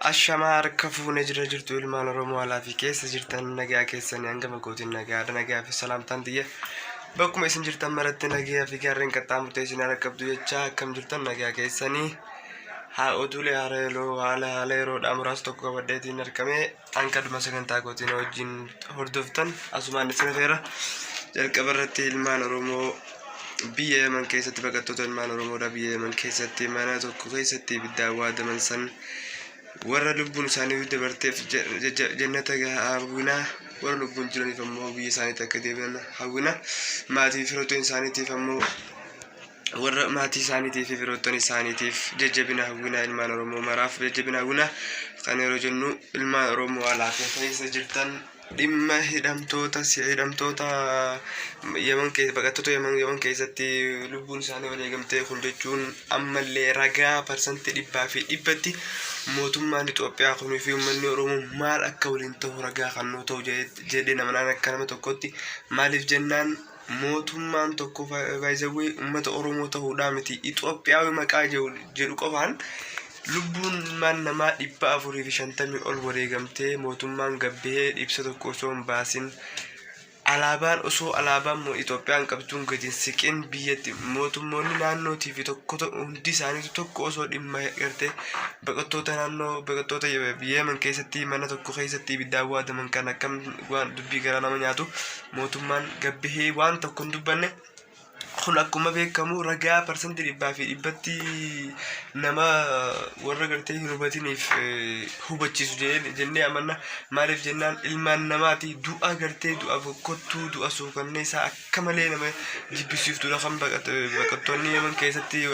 Ashamaa harka fuune jira jirtu ilmaan Oromoo alaa fi keessa jirtan nagaa keessanii hanga makootiin nagaadha nagaa fi salaamtaan tiyya bakkuma isin jirtan maratti nagaa fi gaarreen qaxxaamurtee isin harka qabdu jecha akkam jirtan nagaa keessanii haa oduulee haala yeroo haala haala yeroodhaa muraasa tokko qabadheetiin argame hanga dhuma sagantaa kootiin wajjin hordoftan asumaan isin afeera jalqaba irratti ilmaan Oromoo biyya Yaman keessatti baqattoota ilmaan Oromoodha biyya Yaman keessatti mana tokko keessatti ibiddaan waadaman san warra lubbuun isaanii dabarteef jannata hawwina warra lubbuun jiraniif ammoo biyya isaaniitti akka deebi'an hawwina maatii firoottan isaaniitiif ammoo warra maatii isaaniitiif fi firoottan isaaniitiif jajjabina hawwina ilmaan Oromoo maraaf jajjabina hawwina kan yeroo jennu ilmaan Oromoo alaa fi keessa jirtan dhimma hidhamtoota hidhamtoota Yaman keessa baqattoota Yaman Yaman keessatti lubbuun isaanii wareegamtee kun jechuun ammallee ragaa parsantii dhibbaa fi dhibbatti mootummaan Itoophiyaa kunii fi uummanni Oromoo maal akka waliin ta'u ragaa kan nuu ta'u jedhee nama naan akka nama tokkotti maaliif jennaan mootummaan tokko baay'isawwee uummata Oromoo ta'uudhaa miti Itoophiyaawii maqaa jedhu qofaan lubbuun ilmaan namaa 450 ol wareegamtee mootummaan gabbihee ibsa tokko osoo hin baasin alaabaan osoo alaabaan Itoophiyaan qabduun gadi hin siqin biyyatti mootummoonni naannootii fi tokko hundi isaaniitu tokko osoo dhimma gartee baqattoota naannoo baqattoota Yemen keessatti mana tokko keessatti ibiddaan waadaman kan akkam waan dubbii garaa nama nyaatu mootummaan gabbihee waan tokko hin dubbanne. Kun akkuma beekamu ragaa parsantii dhibbaa fi dhibbatti nama warra gartee hin hubatiniif hubachiisu jennee amanna. Maaliif jennaan ilmaan namaati du'a gartee du'a bokkottuu du'a suukanneessaa akka malee nama jibbisiiftuudha kan baqattoonni Yemen keessatti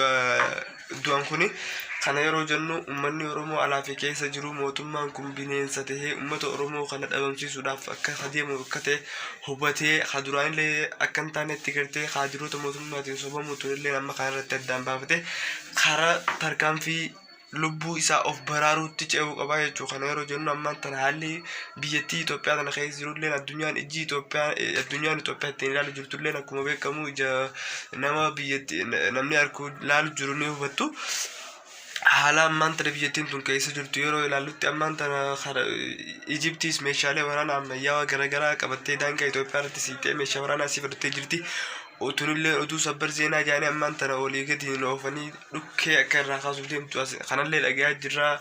du'an kuni. Kana yeroo jennu uummanni Oromoo alaa fi keessa jiru mootummaan kun bineensa tahee uummata Oromoo kana dhabamsiisuudhaaf akka adeemu akka ta'e hubatee ka duraanillee akka hin taanetti gartee kaadiroota mootummaatiin sobamu tunillee amma kana irratti addaan baafatee karaa tarkaanfii lubbuu isaa of baraaruutti ce'uu qabaa jechuudha. Kana yeroo jennu ammaan tana haalli biyyattii Itoophiyaa tana keessa jirulleen addunyaan ijji Itoophiyaa addunyaan Itoophiyaa ittiin ilaalu jirtulleen akkuma beekamu ija nama biyyatti namni harku ilaalu jiru ni hubattu. Haala ammaan tana biyyattiin tun keessa jirtu yeroo ilaallutti ammaan tana Ijiptiis meeshaalee waraanaa ammayyaawaa garaagaraa qabattee daangaa Itoophiyaa irratti siiqxee meeshaa waraanaa sii fudhattee jirti. Tunillee oduu sabbar zeenaa jaanii ammaan tana olii gadi hin oofanii dhukkee akka irraa kaasuuf deemtu kanallee dhagayaa jirra.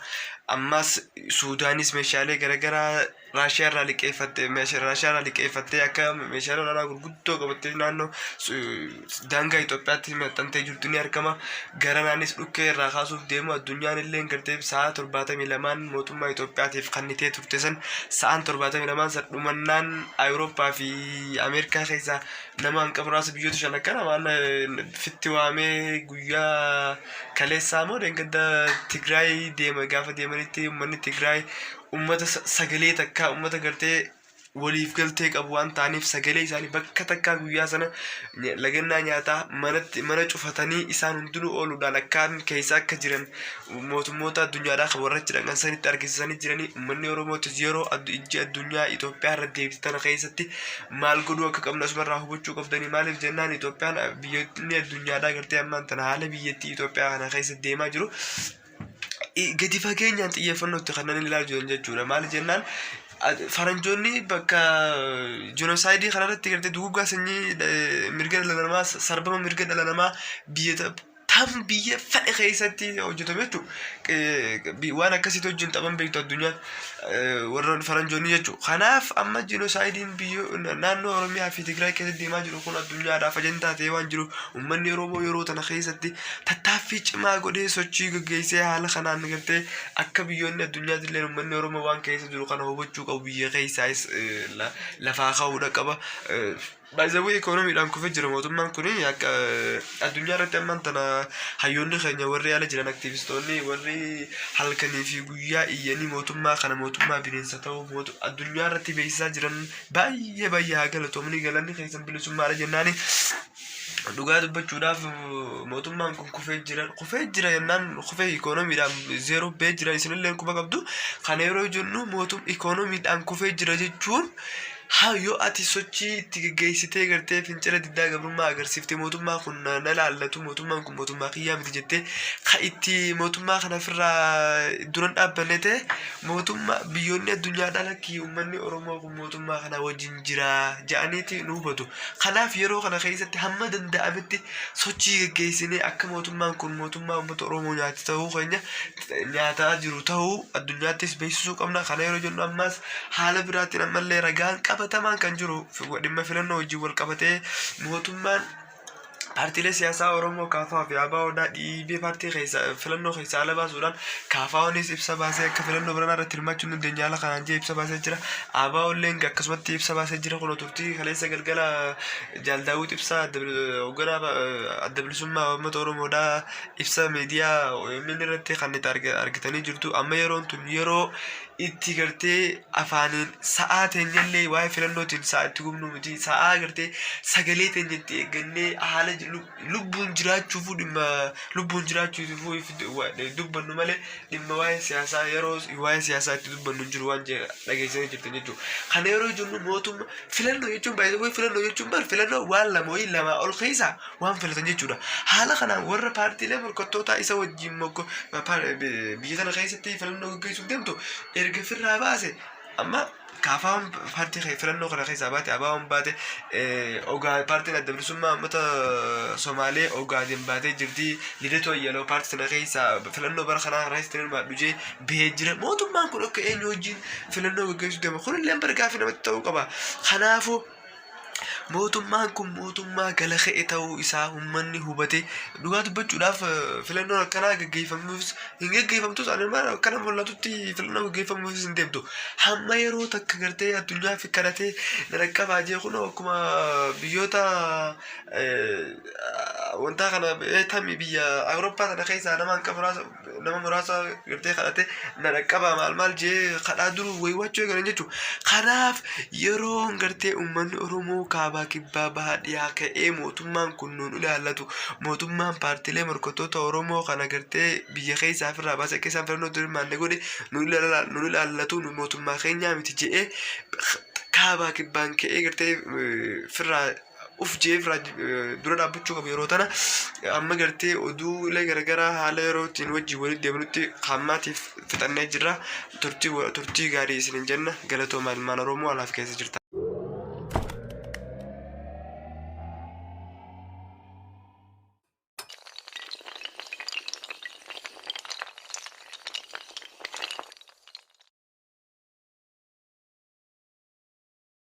Ammas Suudaanis meeshaalee garaagaraa Raashiyaa irraa liqeeffatte Raashiyaa irraa liqeeffattee akka meeshaalee waraanaa gurguddoo qabattee naannoo daangaa Itoophiyaatti maxxantee jirtu ni argama. Garanaanis dhukkee irraa kaasuuf deemu addunyaan illee gartee sa'a 72n mootummaa Itoophiyaatiif kannitee turte san sa'aan 72n san dhumannaan Awurooppaa fi Ameerikaa keessaa nama hanqa muraasa biyyoota shan akkana waan fitti waamee guyyaa kaleessaa moo dheengadda Tigraay deema gaafa deemanitti uummanni Tigraay ummata sagalee takkaa ummata gartee waliif galtee qabu waan ta'aniif sagalee isaanii bakka takkaa guyyaa sana lagannaa nyaataa manatti mana cufatanii isaan hundinuu ooluudhaan akkaan keessa akka jiran mootummoota addunyaadhaa kan warra achi dhaqan sanitti argisiisanii jiranii uummanni Oromootis yeroo ijji addunyaa Itoophiyaa irra deebite tana keessatti maal godhuu akka qabnu asumarraa hubachuu qabdanii maaliif jennaan Itoophiyaan biyyoonni addunyaadhaa gartee ammaan tana haala biyyattii Itoophiyaa kana keessa deemaa jiru gadi fageenyaan xiyyeeffannoo itti kanneen ilaalu jiran jechuudha. Maali jennaan faranjoonni bakka jenosaayidii kanarratti gartee duguuggaa sanyii mirga dhala namaa sarbama mirga dhala namaa biyya tam biyya fedhe keessatti hojjetame jechuudha. Waan akkasiitti wajjin taphan beektu addunyaan warra faranjoonni jechuudha. Kanaaf amma jinosaayidiin biyya naannoo Oromiyaa fi Tigraay keessatti deemaa jiru kun addunyaadhaaf ajandaa ta'ee waan jiruuf uummanni Oromoo yeroo tana keessatti tattaaffii cimaa godhee sochii gaggeessee haala kanaan gartee akka biyyoonni addunyaatti illee uummanni Oromoo waan keessa jiru kana hubachuu qabu biyya keessaayis lafaa ka'uudha qaba. By the way ikoonomiidhaan kufee jira mootummaan kun akka addunyaa irratti ammaan tana hayyoonni keenya warri ala jiran aktiivistoonni warri halkanii fi guyyaa iyyanii mootummaa kana mootummaa bineensa ta'uu addunyaa irratti beeksisaa jiran baay'ee baay'ee haa galatoomanii galanni keessan bilisummaadha jennaani. Dhugaa dubbachuudhaaf mootummaan kun kufee jira kufee jira jennaan kufee ikoonomiidhaan zeeroo ba'ee jira isinillee quba qabdu kana yeroo jennu mootum ikoonomiidhaan kufee jira jechuun. Haa, yoo ati sochii itti geggeessitee gartee fincila diddaa gabrummaa agarsiiftee, mootummaa kun na laallatu, mootummaan kun mootummaa kiyyaa miti jettee ka itti mootummaa kana ofirraa duran dhaabbanne ta'e, mootummaa biyyoonni addunyaadhaa lakkii, uummanni Oromoo kun mootummaa kana wajjin jira jedhaniiti nu hubatu. Kanaaf yeroo kana keessatti hamma danda'ametti sochii geggeessinee akka mootummaan kun mootummaa uummata Oromoo nyaate ta'uu keenya, nyaataa jiru ta'uu addunyaattis beeksisuu qabna. Kana yeroo jennu ammas haala biraatiin ammallee ragaan qabatamaan kan jiru dhimma filannoo wajjin wal qabatee mootummaan paartiilee siyaasaa Oromoo KFO fi ABOdhaa dhiibee paartii keessa filannoo keessa ala baasuudhaan, KFOnis ibsa baasee akka filannoo biranaa irratti hirmaachuu hin dandeenye haala kanaan jee ibsa baasee jira. ABOlleen akkasumatti ibsa baasee jira. Kun turtii kaleessa galgala Jaal Daawwit Ibsaa, hoogganaa Adda Bilisummaa Uummata Oromoodhaa, ibsa miidiyaa OMN irratti kan itti argitanii jirtu. Amma yeroon tun yeroo itti gartee afaaniin sa'aa teenyallee waa'ee filannootiin sa'aa itti gubnu miti. Sa'aa gartee sagalee teenya itti eeggannee haala lubbuun jiraachuufuu, dhimma lubbuun jiraachuufuu dubbannu malee dhimma waa'ee siyaasaa yeroo waa'ee siyaasaa itti dubbannu hin jiru waan dhageessanii jirtan jechuudha. Kana yeroo jennu mootummaa filannoo jechuun, baay'ee filannoo jechuun bar filannoo waan lama wayii lamaa ol keessaa waan filatan jechuudha. Haala kanaan warra paartiilee morkattootaa isa wajjin biyya tana keessatti filannoo gaggeessuuf deemtu erga firraa baase, amma KFOn paartii filannoo kana keessaa baate, ABOn baate, paartiin Adda Bilisummaa Uummata Somaalee Ogaadeen baatee jirti. Lidatuu Ayyaloo paartii sana keessaa filannoo bara kanaa keessatti hirmaadhu jee bahee jira. Mootummaan kun akka eenyu wajjin filannoo gaggeessuu deema? Kunillee bara gaaffii namatti ta'uu qaba. Kanaafuu mootummaan kun mootummaa gala ka'e ta'uu isaa uummanni hubate. Dhugaa dubbachuudhaaf filannoon akkanaa gaggeeffamuufis hin gaggeeffamtus, ani akkana mul'atutti filannoo gaggeeffamuufis hin deemtu. Hamma yeroo takka gartee addunyaa fi kadhatee na dhaqqabaa jee, kunoo akkuma biyyoota wanta kana tami biyya Awurooppaa sana keessaa nama hanqa muraasa, nama muraasa gartee kadhate na dhaqqabaa maal maal jee kadhaa duru wayiwaachuu eegalan jechuudha. Kanaaf yeroon gartee uummanni Oromoo kaabaa, kibbaa, bahaa, dhiyaa ka'ee mootummaan kun nuun ilaallatu, mootummaan paartiilee morkattoota Oromoo kana gartee biyya keessaa ofirraa baasee akka isaan filannoo hirmaanne godhe nuun ilaallatu, nu mootummaa keenyaa miti jedhee kaabaa kibbaan ka'ee gartee firraa uf jee firraa dura dhaabbachuu qabu yeroo tana. Amma gartee oduulee garagaraa haala yeroo ittiin wajjin walitti deemnutti hammaatiif fixannee jirra. Turtii gaarii isinin jenna. Galatoomaa ilmaan Oromoo alaaf keessa jirtan.